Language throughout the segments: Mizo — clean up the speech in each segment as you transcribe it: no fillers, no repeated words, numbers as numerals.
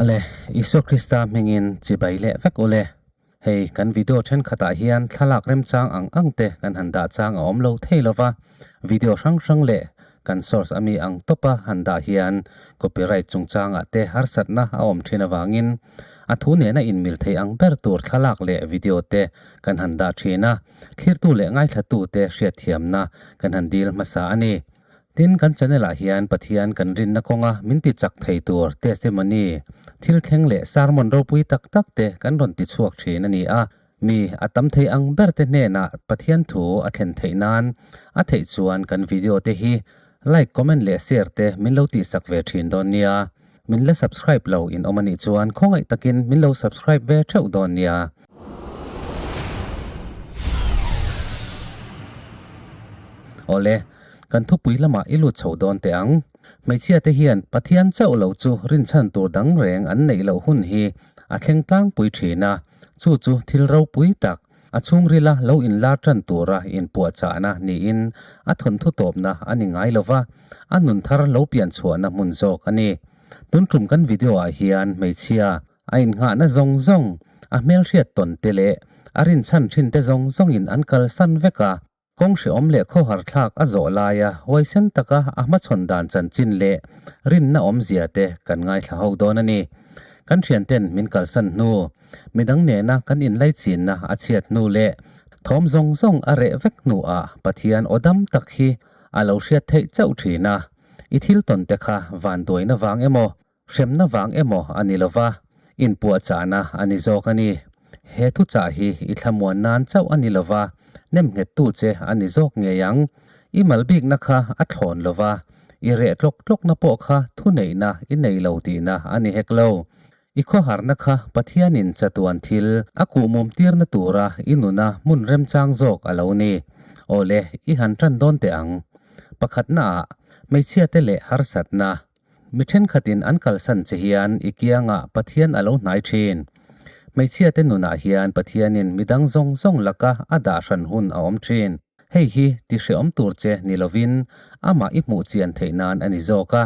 Ale, Isua Krista hmingin chibai leh vek ule. Hei kan video thenkhatah hian thlalak remchang ang ang te kan han dah chang a awm lo thei lova, video hrang hrang leh kan source ami ang tawpa han dah hian copyright chungchangah te harsatna a awm thin avangin a thu nena inmil thei ang ber tur thlalak leh video te kan han dah thin a, thlirtu leh ngaithlatu te hriatthiamna kan han dil hmasa a ni. Tin, kan channel ah hian Pathian kan rinna kawnga min ti chak thei tur testimony, thil thleng leh sermon ropui tak tak te kan rawn ti chhuak thin a ni a. Mi a tam thei ang ber te hnenah Pathian thu a thlen theih nan a theih chuan kan video te hi like, comment leh share te min lo tihsak ve thin dawn nia. Min la subscribe lo in awm a nih chuan khawngaih takin min lo subscribe ve theuh dawn nia. Awle, kan thupui lamah i lut chho dawn teh ang. Hmeichhia te hian Pathian chauh lo chu rinchhan tur dang reng an neih loh hun hi a thleng tlangpui thin a, chu chu thil ropui tak, a chhungrila lo inlar tan tura inpuahchahna niin a thawnthu tawpna a ni ngai lova, a nun thar lo pian chhuahna hmun zawk a ni. Tun tum kan video ah hian hmeichhia A innghahna zawng zawng, a hmelhriat tawn te leh a rinchhan thin te zawng zawngin an kalsan vek a. Kawng hrehawm leh khawhar thlak a zawh laia huaisen taka a hmachhawn dan chanchin leh rinna awmzia te kan ngaithla ho dawn a ni. Kan thianten min kalsan hnu, midang nena kan inlaichinna a chhiat hnu leh thawm zawng zawng a reh vek hnuah Pathian aw dam tak hi a lo hriat theih chauh thin a. I thil tawn te kha vanduaina vang emaw, Hremna vang emaw a ni lova, inpuahchahna a ni zawk a ni. He thuchah hi i thlamuan nan chauh a ni lova, nemnghettu che a ni zawk ngei ang. I malbikna kha a thlawn lova, i reh tlawk tlawkna pawh kha thuneihna i nei lo tihna a ni hek lo. I khawharna kha Pathianin chatuan thil a kuhmum tirna tura i nuna hmun remchang zawk a lo ni. Awle, i han tan dawn teh ang. Pakhatnaah, hmeichhiate leh harsatna. Mi thenkhatin an kalsan che hian i kiangah Pathian a lo hnai thin. Hmeichhiate nunah hian Pathianin midang zawng zawng laka a dah hran hun a awm thin. Hei hi ti hreawm tur che ni lovin amah i hmuh chian theih nan a ni zawk a.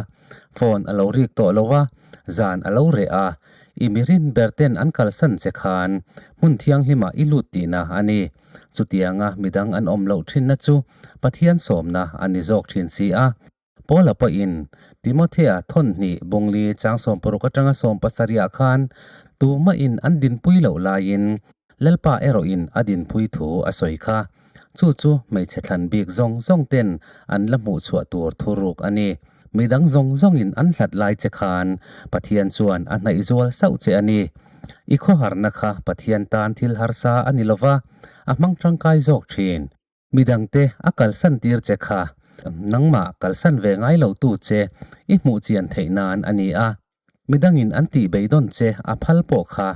Phone a lo rik tawh lo a, zan a lo reh a, i mirin berten an kalsan che khan hmun thianghlimah i lut tihna a ni. Chutianga midang an awm loh thinna chu Pathian sawmna a ni zawk thin si a. Paula pawhin Timothea thawnhnih bungli chang 60 atanga 70 ah khan tumahin an dinpui loh laiin Lalpa erawhin a dinpui thu a sawi kha. Chu chu hmeichhe thlan bik zawng zawng ten an la hmuh chhuah tur thuruk a ni. Midang zawng zawngin an hlat lai che khan Pathian chuan a hnaih zual sauh che a ni. I khawharna kha Pathian tan thil harsa a ni lova, a hmang tangkai zawk thin. Midangte a kalsan tir che kha nangmah kalsan ve ngai lo tu che i hmuh chian theih nan a ni a. Midangin an tih beidawn che a phal pawh kha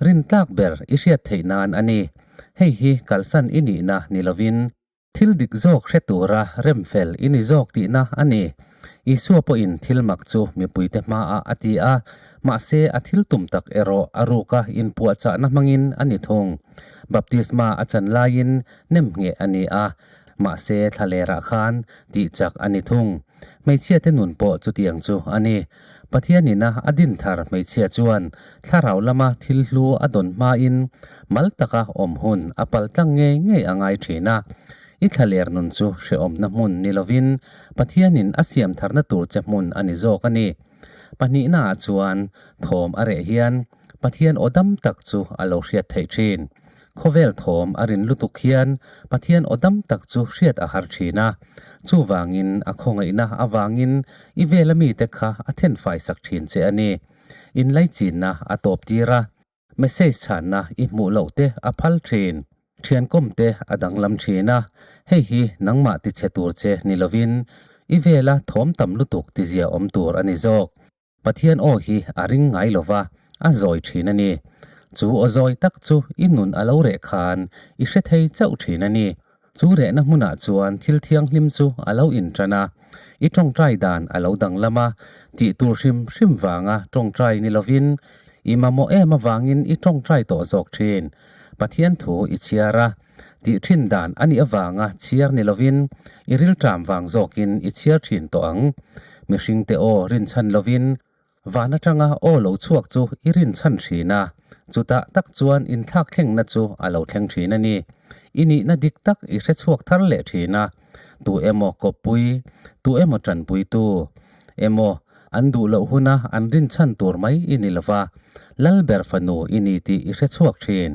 rintlak ber i hriat theih nan a ni. Hei hi kalsan i nihna ni lovin thil dik zawk hre tura remfel i ni zawk tihna a ni. Isua pawhin thil mak chu mipuite hmaah a ti a, mahse a thil tum tak erawh a ruka inpuahchahna hmangin a ni thung. Baptisma a chan laiin Nemngheh a ni a, mahse thlalerah khan tih chak a ni thung. Hmeichhiate nun pawh chutiang chu a ni. Pathianina a din thar hmeichhia chuan thlarau lama thil hlu a dawn hmain mal taka awm hun a pal tlang ngei ngei a ngai thin a. I thlaler nun chu hrehawmna hmun ni lovin Pathianin a siam tharna tur che hmun a ni zawk a ni. Pahnihnaah chuan thawm a reh hian Pathian aw dam tak chu a lo hriat theih thin. Khawvel thawm a rin lutuk hian Pathian aw dam tak chu hriat a har thin a. Chuvangin a khawngaihna avangin i vela mite kha a thenfai sak thin che a ni. Inlaichinna a tawp tir a, message chhanna i hmuh loh te a phal thin. Thiankawm te a danglam thin a, hei hi nangmah tichhe tur che ni lovin i vela thawm tam lutuk tizia awm tur a ni zawk. Pathian aw hi a ring ngai lo va, a zawi thin a ni. Chu aw zawi tak chu i nun a lo reh khan i hre thei chauh thin a ni. Chu rehna hmunah chuan thil thianghlim chu a lo intan a, i tawngtai dan a lo danglam a, tih tur hrim hrim vanga tawngtai ni lovin i mamawh em avangin i tawngtai tawh zawk thin. Pathian thu i chhiar a, tih thin dan a nih avanga chhiar ni lovin i rilṭam vang zawkin i chhiar thin tawh ang. Mihringte aw rinchhan lovin. Van atanga aw lo chhuak chu i rinchhan thin a, chutah tak chuan inthlak thlengna chu a lo thleng thin a ni. I nihna dik tak i hre chhuak thar leh thin a, tu emaw kawppui, tu emaw tanpuitu emaw an duh loh huna an rinchhan tur mai i ni lova, Lalber fanu i ni tih i hre chhuak thin.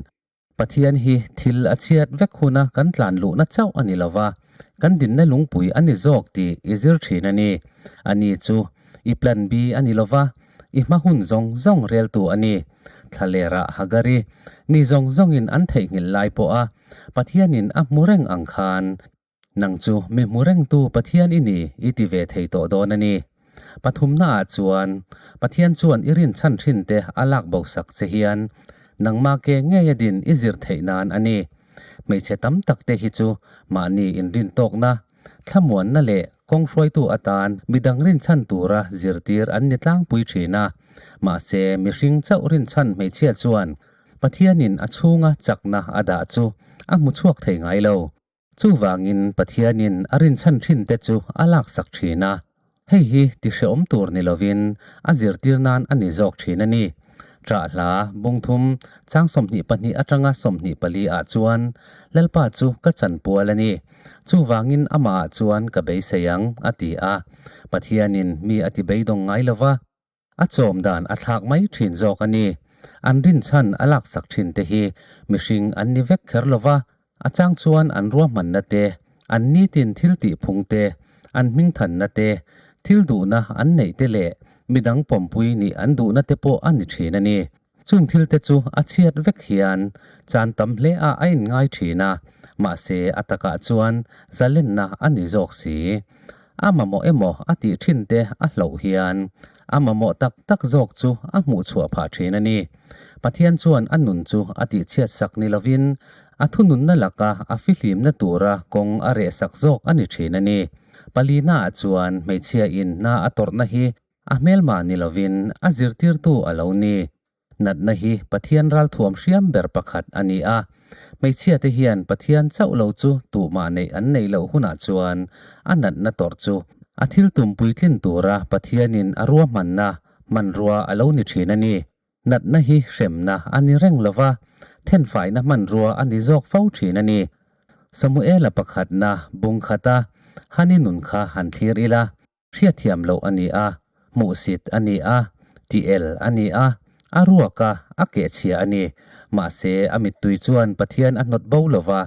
Pathian hi thil a chhiat vek huna kan tlan luhna chauh a ni lo va, kan dinna lungpui a ni zawk tih i zir thin a ni. Ani chu i plan B a ni lo va, i hma hun zawng zawng reltu a ni. Thlalerah Hagari, mi zawng zawngin an theihnghilh lai pawha Pathianin a hmu reng ang khan, Nang chu mi hmu rengtu Pathian i ni i ti ve thei tawh dawn a ni. Pathumnaah chuan, Pathian chuan i rinchhan thin te a lak bo sak che hian nangmah ke ngei a din i zir theih nan a ni. Hmeichhe tam tak te hi chu mahni inrintawkna, thlamuanna leh kawng hruaitu atan midang rinchhan tura zirtir an ni tlangpui thin a. Mahse, mihring chauh rinchhan hmeichhia chuan Pathianin a chhunga chakna a dah chu a hmu chhuak thei ngai lo. Chuvangin Pathianin a rinchhan thinte chu a laksak thin a, hei hi tihrehawm tur ni lovin a zirtir nan a ni zawk thin a ni. Ṭah hla, Bungthum, chang 22 atanga 24 ah chuan, Lalpa chu ka chanpual a ni, chuvangin amahah chuan ka beisei ang, a ti a. Pathianin mi a ti beidawng ngai lova. A chawm dan a thlak mai thin zawk a ni. An rinchhan a laksak thin te hi mihring an ni vek kher lo va, a chang chuan an ruahmanna te, an nitin thil tih phung te, an hmingthanna te, thil duhna an neih te leh midang pawmpui nih an duhna te pawh a ni thin a ni. Chung thil te chu a chhiat vek hian chan tam hle a a inngai thin a, mahse a takah chuan zalenna a ni zawk si. A mamawh emaw a tih thin te a hloh hian a mamawh tak tak zawk chu a hmuh chhuah phah thin a ni. Pathian chuan a nun chu a tih chhiat sak ni lovin a thununna laka a fihlimna tura kawng a reh sak zawk a ni thin a ni. Palina ah chuan hmeichhia in hna a tawrhna hi A hmelmah ni lovin a zirtirtu a lo ni. Natna hi Pathian ralthuam hriam ber pakhat a ni a. Hmeichhiate hian Pathian chauh lo chu tuhmah neih an neih loh hunah chuan a natna tawrh chu a thil tum puitlin tura Pathianin a ruahmanna hmanrua a lo ni thin a ni. Natna hi hremna a ni reng lo va, thenfaina hmanrua a ni zawk fo thin a ni. Samuela pakhatna bung khata Hani nun kha han thlir ila. Hriatthiam loh a ni a, hmuhsit a ni a, tiel a ni a, a ruak a, a kehchhia a ni. Mahse, a mittui chuan Pathian a hnawt bo lo va,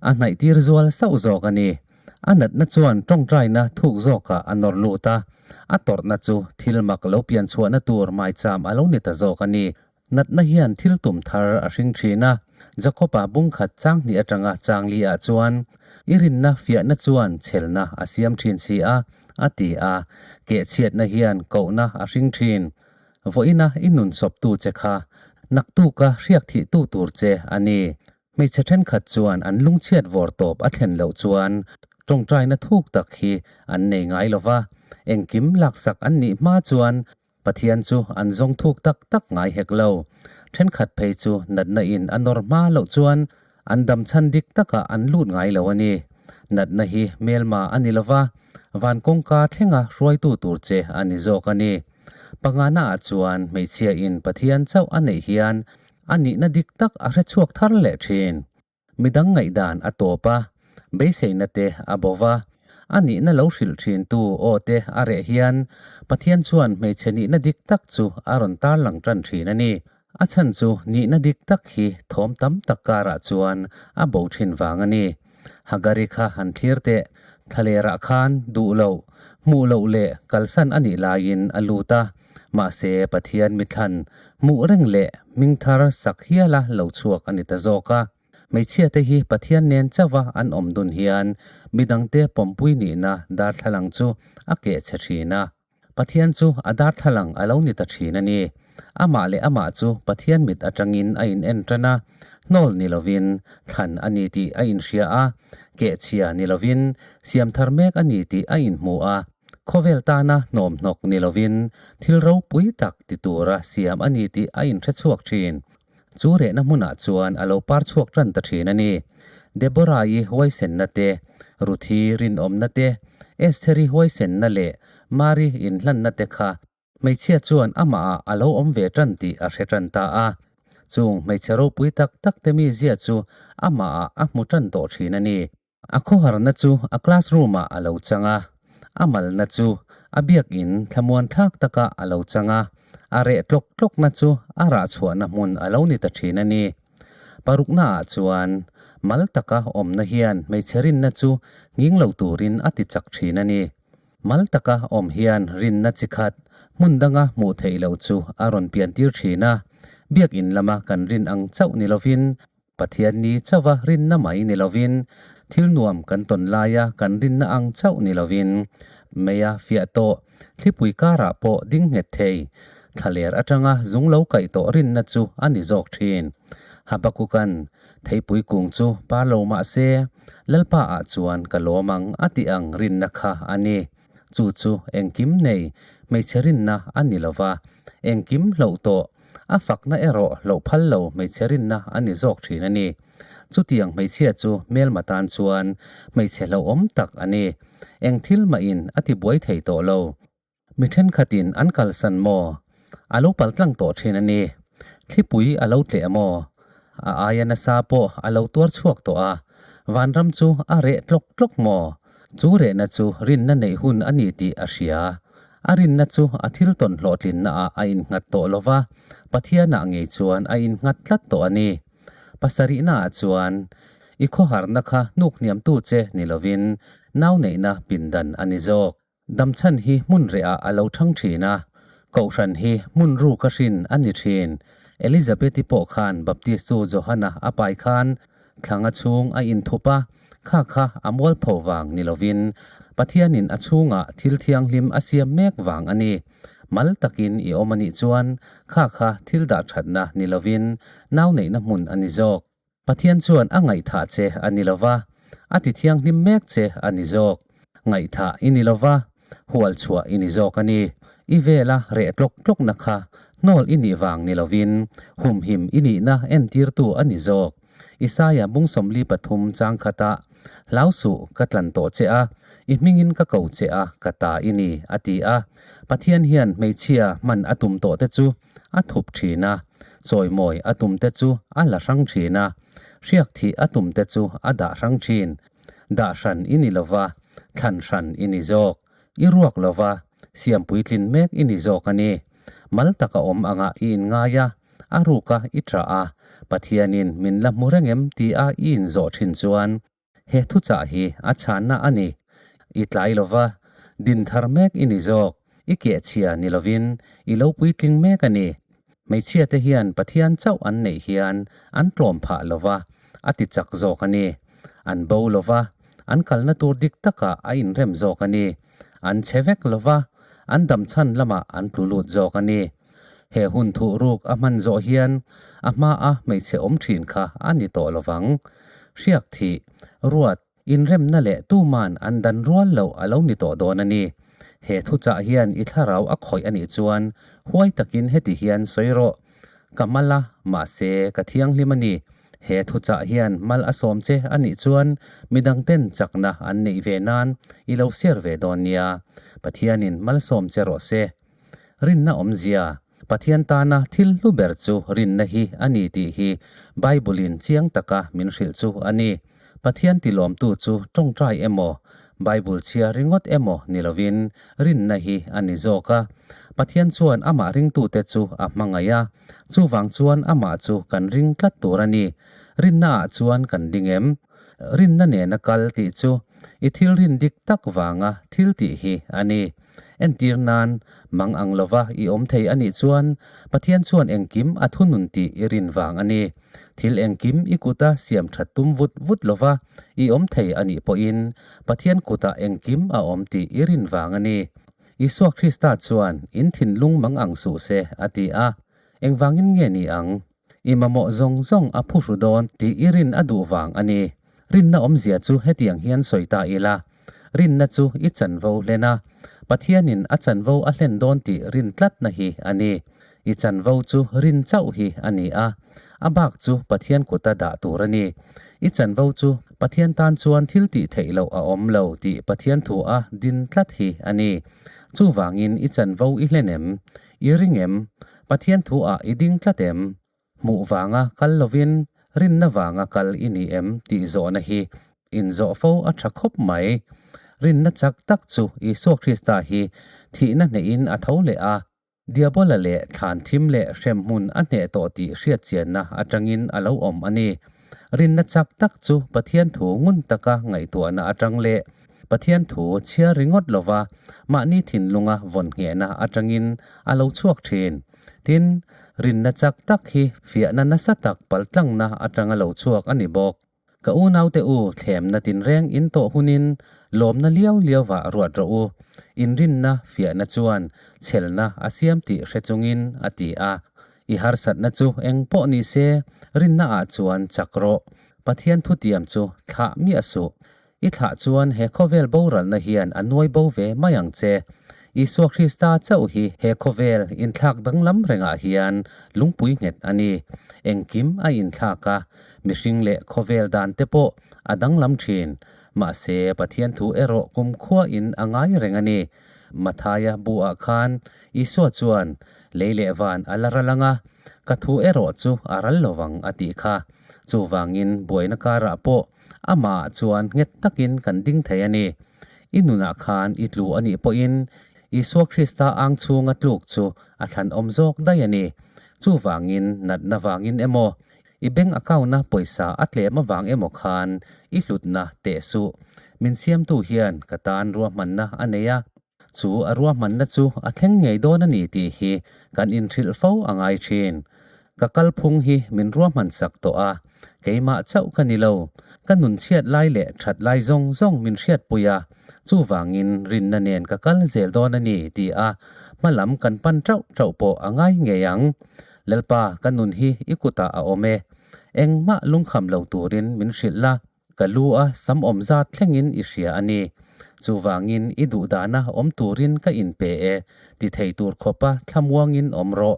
a hnaihtir zual sauh zawk a ni. A natna chuan tawngtaina thuk zawkah a nawr lut a, a tawrhna chu thil mak lo pianchhuahna tur maicham a lo ni ta zawk a ni. Natna hian thil tum thar a hring thin a, Jakob-a bungkhat chang hnih atanga chang li ah chuan, I rinna fiahna chuan chhelna a siam thin si a, a ti a. Kehchhiatna hian kohna a hring thin. Vawiina i nun sawptu che kha naktuka hriak thihtu tur che a ni. Hmeichhe thenkhat chuan an lungchhiat vawr tawp a thlen loh chuan tawngtaina thuk tak hi an nei ngai lo va, engkim laksak an nih hma chuan Pathian chu an zawng thuk tak tak ngai hek lo. Thenkhat phei chu natna in a nawr hma loh chuan an dam chhan dik takah an lut ngai lo a ni. Natna hi hmelma a ni lova, van kawngka thlenga hruaitu tur che a ni zawk a ni. Pangana ah chuan hmeichhia in Pathian chauh a neih hian a nihna dik tak a hrechhuak thar leh thin. Midang ngaihdan a tawp a, beiseina te a bo va, a nihna lo hrilh thintu aw te a reh hian Pathian chuan hmeichhe nihna dik tak chu a rawn tarlang tan thin a ni. A chhan chu nihna dik tak hi thawm tam tak karah chuan a bo thin vang a ni. Hagari kha han thlir teh, thlalerah khan duh loh, hmuh loh leh kalsan a nih laiin a lut a, mahse Pathian mithlan hmuh reng leh hming thar sak hiala lo chhuak a ni ta zawk a. Hmeichhiate hi Pathian nen chauha an awm dun hian midangte pawmpui nihna darthlalang chu a keh chhe thin a. Pathian chu a darthlalang a lo ni ta thin a ni. Amah leh amah chu Pathian mit atangin a in en tan a, hnawl ni lovin thlan a ni tih a inhria a, kehchhia ni lovin siam thar mek a ni tih a inhmu a. Khawvel tana hnawmhnawk ni lovin thil ropui tak ti tura siam a ni tih a inhre chhuak thin. Chu rehna hmunah chuan a lo par chhuak tan ta thin a ni. Deborah-i huaisenna te, Ruthi rinawmna te, Estheri huaisenna leh Mari inhlanna te kha. Hmeichhia chuan amahah a lo awm ve tan tih a hre tan ta a. Chung hmeichhe ropui tak tak te mizia chu amahah a hmu tan tawh thin a ni. A khawharna chu a classroom ah a lo chang a, a malna chu a biakin thlamuan thlak takah a lo chang a, a reh tlawk tlawkna chu a rah chhuahna hmun a lo ni ta thin a ni. Parukna ah chuan mal taka awmna hian hmeichhe rinna chu nghing lo turin a ti chak thin a ni. Mal taka awm hian rinna chi khat hmun danga hmuh theih loh chu a rawn piantir thin a, biakin lama kan rin ang chauh ni lovin Pathian ni chauha rinna mai ni lovin, thil nuam kan tawn laia kan rinna ang chauh ni lovin, meia fiah tawh, thlipui karah pawh ding nghet thei, thlaler atanga zung lo kaih tawh rinna chu a ni zawk thin. Habakukan, Theipui kung chu par lo mah se, Lalpa ah chuan ka lawm ang a tih ang rinna kha a ni. Chu chu engkim nei hmeichhe rinna a ni lova, engkim hloh tawh, A fakna erawh hloh phal lo hmeichhe rinna a ni zawk thin a ni. Chutiang hmeichhia chu hmelma tan chuan hmeichhe hlauhawm tak a ni. Eng thil mahin a ti buai thei tawh lo. Mi thenkhatin an kalsan maw? A lo pal tlang tawh thin a ni. Thlipui a lo tleh maw? A aia nasa pawh a lo tuar chhuak tawh a. Vanram chu a reh tlawk tlawk maw? Chu rehna chu rinna neih hun a ni tih a hria. A rinna chu a thil tawn hlawhtlinnaah a innghat tawh lo va, Pathianah ngei chuan a innghat tlat tawh a ni. Pasarihnaah chuan, I khawharna kha hnuk hniamtu che ni lovin nau neihna pindan a ni zawk. Damchhan hi hmun rehah a lo thang thin a, Kohhran hi hmun ruk a hrin a ni thin. Elizabeth-i pawh khan Baptistu Johana a pai khan Thlanga chhung a inthup a, kha kha a mualpho vang ni lovin Pathianin a chhungah thil thianghlim a siam mek vang a ni. Mal takin i awm a nih chuan kha kha thil dah thatna ni lovin nau neihna hmun a ni zawk. Pathian chuan a ngaihthah che a ni lova, a ti thianghlim mek che a ni zawk. Ngaihthah i ni lova, hual chhuah i ni zawk a ni. I vela reh tlawk tlawkna kha hnawl i nih vang ni lovin humhim i nihna entirtu a ni zawk. Isaia bung 43 chang khatah, Hlau suh, ka tlan tawh che a, i hmingin ka ko che a, ka ta i ni, a ti a. Pathian hian hmeichhia hman a tum tawh te chu a thup thin a, chawimawi a tum te chu a la hrang thin a, hriak thih a tum te chu a dah hrang thin. Dah hran i ni lova, thlan hran i ni zawk. I ruak lova, siam puitlin mek i ni zawk a ni. Mal taka awm angah i inngai a, a ruka i ṭah a, Pathianin min la hmu reng em tia i inzawh ṭhin chuan he thuchah hi a chhanna a ni. I tlai lova, din thar mek i ni zawk, i kehchhia ni lovin i lo puitling mek a ni. Hmeichhiate hian Pathian chauh an neih hian an tlawm phah lova, a ti chak zawk a ni. An bo lova, an kalna tur dik takah a inrem zawk a ni. An chhe vek lova, an damchhan lamah an tlu lut zawk a ni. He hun thuh ruk a hman zawh hian a hmaa hmeichhe awm thin kha a ni tawh lovang. Hriak thih, ruat, Inremna leh tuman an dan rual loh a lo ni tawh dawn a ni. He thuchah hian i thlarau a khawih a nih chuan huai takin heti hian sawi rawh, Ka mal a, mahse ka thianghlim a ni. He thuchah hian mal a sawm che a nih chuan midangten chakna an neih ve nan i lo share ve dawn nia. Pathianin malsawm che rawh se. Rinna awmzia, Pathian tana thil hlu ber chu rinna hi a ni tih hi Bible-in chiang taka min hrilh chu a ni. Pathian tilawmtu chu tawngtai emaw, Bible chhia ringawt emaw ni lovin rinna hi a ni zawk a. Pathian chuan amah ringtute chu a hmangaih a, chuvang chuan amah chu kan ring tlat tur a ni. Rinnaah chuan kan ding em? Rinna nena kal tih chu i thil rin dik tak vanga thil tih hi a ni. Entir nan, mang ang lova i awm thei a nih chuan Pathian chuan engkim a thunun tih i rin vang a ni. Thil engkim i kuta siam that tum vut vut lova i awm thei a nih pawhin Pathian kutah engkim a awm tih i rin vang a ni. Isua Krista chuan in thinlung mang ang suh se a ti a. Engvangin nge ni ang? I mamawh zawng zawng a phuhru dawn tih i rin a duh vang a ni. Rinna awmzia chu hetiang hian sawi ta ila, rinna chu i chanvo hlen a, Pathianin a chanvo a hlen dawn tih rin tlatna hi a ni. I chanvo chu rin chauh hi a ni a, a bak chu Pathian kuta dah tur a ni. I chanvo chu Pathian tan chuan thil tih theih loh a awm lo tih Pathian thu a din tlat hi a ni. Chuvangin i chanvo i hlen em? I ring em? Pathian thu ah i ding tlat em? Hmuh vanga kal lovin rinna vanga kal i ni em tih zawhna hi inzawh fo a tha khawp mai. Rinna chak tak chu Isua Krista hi thihna hnehin a tho leh a, Diabola leh thlan thim leh hremhmun a hneh tawh tih hriatchianna atangin a lo awm a ni. Rinna chak tak chu Pathian thu ngun taka ngaihtuahna atang leh Pathian thu chhiar ringawt lova mahni thinlunga vawn nghehna atangin a lo chhuak thin. Tin, rinna chak tak hi fiahna nasa tak paltlangna atanga lo chhuak a ni bawk. Ka unaute u, thlemna tinreng in tawh hunin lawmna liau liauvah ruat rawh u. Inrinna fiahna chuan chhelna a siam tih hre chungin a ti a. I harsatna chu eng pawh ni se, rinnaah chuan chak rawh. Pathian thutiam chu thlah miah suh. I thlah chuan he khawvel boralna hian a nuai bo ve mai ang che. Isua Krista chauh hi he khawvel inthlak danglam rengah hian lungpui nghet a ni. Engkim a inthlak a, mihring leh khawvel dan te pawh a danglam thin. Mahse, Pathian thu erawh kumkhuain a ngai reng a ni. Mathaia buah khan Isua chuan, Lei leh van a la ral ang a, ka thu erawh chu a ral lovang a tih kha. Chuvangin buaina karah pawh Amah chuan nghet takin kan ding thei a ni. I nunah khan i tlu a nih pawhin Isua Krista ang chhunga tluk chu a thlanawm zawk daih a ni. Chuvangin natna vangin emaw, i bank account-a pawisa a tlem avang emaw khan i hlutna teh suh. Min siamtu hian ka tan ruahmanna a nei a. Chu a ruahmanna chu a thleng ngei dawn a ni tih hi kan inhrilh fo a ngai thin. Ka kalphung hi min ruahman sak tawh a, keimah chauh ka ni lo. Ka nun chhiat lai leh that lai zawng zawng min hriatpui a, chuvangin rinna nen ka kal zel dawn a ni ti a hmalam kan pan tauh tauh pawh a ngai ngei ang. Lalpa, ka nun hi i kutah a awm e. Engmah lungkham lo turin min hrilh la. Ka lu a sam awm zat thlengin i hria a ni. Chuvangin i duhdahna awm turin ka inpe e, ti thei tur khawpa thlamuangin awm rawh.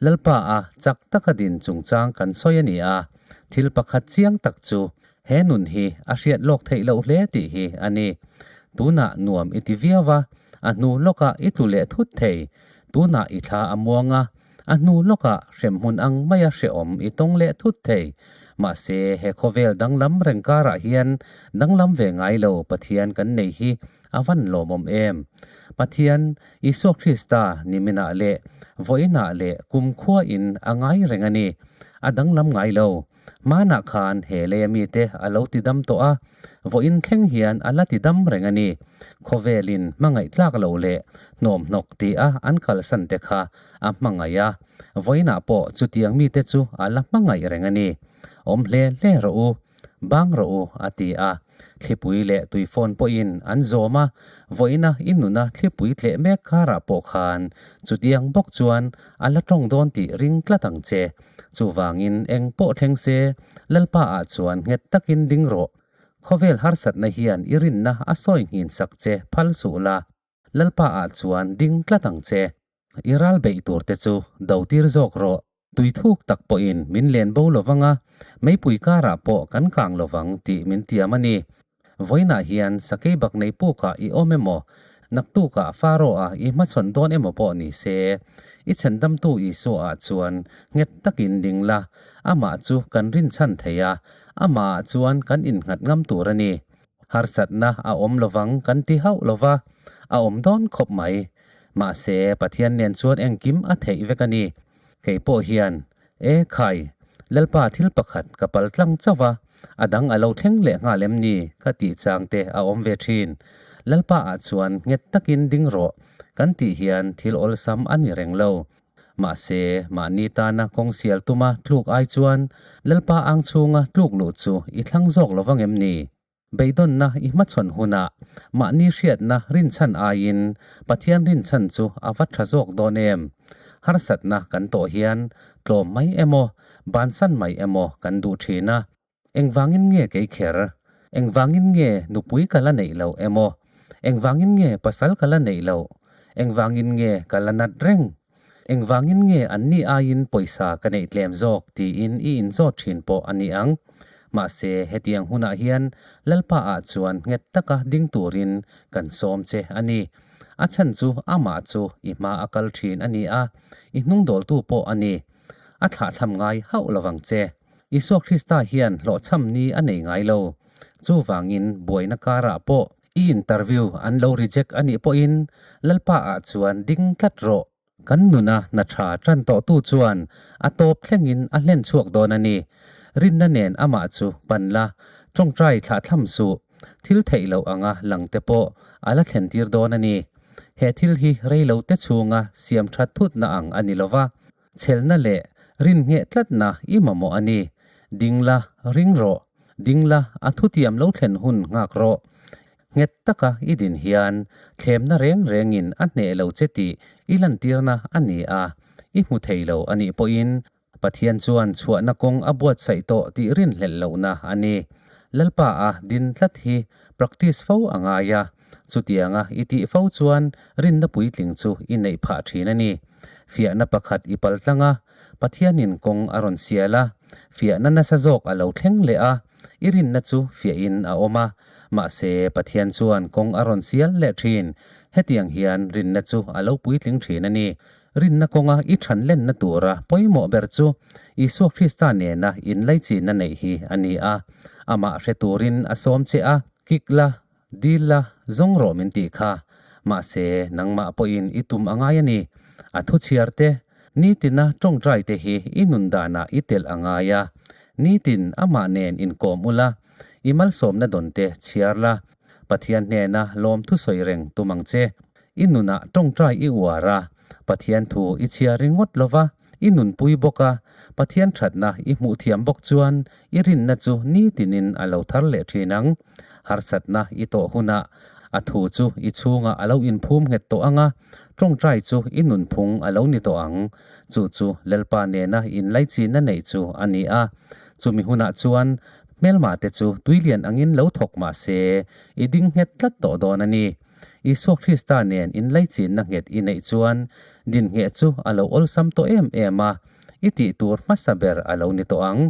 Lalpa a chak taka din chungchang kan sawi a ni a, thil pakhat chiang tak chu he nun hi a hriat lawk theih loh hle tih hi a ni. Tunah nuam i ti viau a, a hnu lawkah i tlu leh thut thei. Tunah i thla a muang a, A hnu lawkah hremhmun ang maia hrehawm i tawng leh thut thei. Mahse, he khawvel danglam reng karah hian danglam ve ngai lo Pathian kan nei hi a van lawmawm em? Pathian, Isua Krista niminah leh vawiinah leh kumkhuain a ngai reng a ni. A danglam ngai lo. Hmanah khan he leia mite a lo ti dam tawh a, vawiin thleng hian a la ti dam reng a ni. Khawvelin hmangaih tlak loh leh hnawmhnawk ti a an kalsan te kha a hmangaih a, vawiinah pawh chutiang mite chu a la hmangaih reng a ni. Awm hle hle rawh u, bang rawh u, a ti a. Thlipui leh tuifawn pawhin an zawm a, vawiina i nuna thlipui tleh mek karah pawh khan chutiang bawk chuan a la tawng dawn tih ring tlat ang che. Chuvangin eng pawh thleng se, Lalpa ah chuan nghet takin ding rawh. Khawvel harsatna hian i rinna a sawi nghin sak che phal suh la, Lalpa ah chuan ding tlat ang che. I ral beih tur te chu do tir zawk rawh. Tui thuk tak pawhin min len bo lovang a, meipui karah pawh kan kang lovang tih min tiam a ni. Vawiinah hian sakei bak nei pukah i awm emaw, naktukah Pharaoh-a i hmachhawn dawn emaw pawh ni se, i chhendamtu Isua-ah chuan nghet takin ding la, amah chu kan rinchhan thei a, amahah chuan kan innghat ngam tur a ni. Harsatna a awm lovang kan ti hauh lova, a awm dawn khawp mai. Mahse, Pathian nen chuan engkim a theih vek a ni. Kei pawh hian, E khai, Lalpa thil pakhat ka pal tlang chauh va, a dang a lo thleng leh nghal em ni? ka tih chang te a awm ve thin. Lalpa ah chuan nghet takin ding rawh kan tih hian thil awlsam a ni reng lo. Mahse, mahni tana kawng sial tuma tluk ai chuan Lalpa ang chhunga tluk luh chu i thlang zawk lo vang em ni? Beidawnna i hmachhawn hunah mahni hriatna rinchhan aiin Pathian rinchhan chu a va tha zawk dawn em? Harsatna kan tawh hian tlawm mai emaw, bansan mai emaw kan duh thin a. Engvangin nge kei kher? Engvangin nge nupui ka la neih loh emaw? Engvangin nge pasal ka la neih loh? Engvangin nge ka la nat reng? Engvangin nge anni aiin pawisa ka neih tlem zawk tiin i inzawt thin pawh a ni ang. Mahse, hetiang hunah hian Lalpa ah chuan nghet taka ding turin kan sawm che a ni. A chhan chu amah chu i hma a kal thin a ni a, i hnungdawltu pawh a ni. A thlahthlam ngai hauh lovang che. Isua Krista hian hlawhchham ni a nei ngai lo. Chuvangin buaina karah pawh i interview an lo reject a nih pawhin Lalpa ah chuan ding tlat rawh. Kan nuna hna tha tan tawhtu chuan a tawp thlengin a hlen chhuak dawn a ni. Rinna nen amah chu pan la, tawngtai thlahthlam suh, thil theih loh anga lang te pawh a la thlen tir dawn a ni. He thil hi rei lo te chhunga siam that thutna ang a ni lova, chhelna leh rin ngheh tlatna i mamawh a ni. Ding la, ring rawh. Ding la, a thutiam lo thlen hun nghak rawh. Nghet taka i din hian thlemna reng rengin a hneh lo che tih i lantirna a ni a, i hmu thei lo a nih pawhin Pathian chuan chhuahna kawng a buatsaih tawh tih rinhlelh lohna a ni. Lalpa a din tlat hi practice fo a ngai a, chutianga i tih fo chuan rinna puitling chu i neih phah thin a ni. Fiahna pakhat i pal tlang a, Pathianin kawng a rawn sial a, fiahna nasa zawk a lo thleng leh a, i rinna chu fiahin a awm a. Mahse, Pathian chuan kawng a rawn sial leh thin. Hetiang hian rinna chu a lo puitling thin a ni. Rinna kawnga i than lenna tura pawimawh ber chu Isua Krista nena inlaichinna neih hi a ni a. Amah hre turin a sawm che a, kik la, dil la, zawng rawh min tih kha. Mahse, nangmah pawhin i tum a ngai a ni. A thu chhiar te, nitina tawngtai te hi i nun danah i telh a ngai a. Nitin amah nen inkawm ula, i malsawmna dawn te chhiar la, Pathian hnena lawm thusawi reng tum ang che. I nunah tawngtai i uar a, Pathian thu i chhiar ringawt lova, i nunpui bawk a, Pathian thatna i hmuh thiam bawk chuan i rinna chu nitinin a lo thar leh thin ang. Harsatna i tawh hunah a thu chu i chhungah a lo inphum nghet tawh ang a, tawngtai chu i nunphung a lo ni tawh ang. Chu chu Lalpa nena inlaichinna neih chu a ni a. Chumi hunah chuan hmelmah te chu tuilian angin lo thawk mah se, i ding nghet tlat tawh dawn a ni. Isua Krista nen inlaichinna nghet i neih chuan dinhngheh chu a lo awlsam tawh em em a, i tih tur hmasa ber a lo ni tawh ang.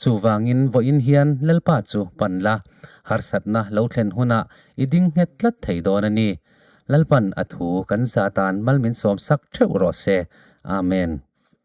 Chuvangin vawiin hian Lalpa chu pan la, harsatna lo thlen hunah i ding nghet tlat thei dawn a ni. Lalpan a thu kan za tan mal min sawmsak theuh rawh se. Amen.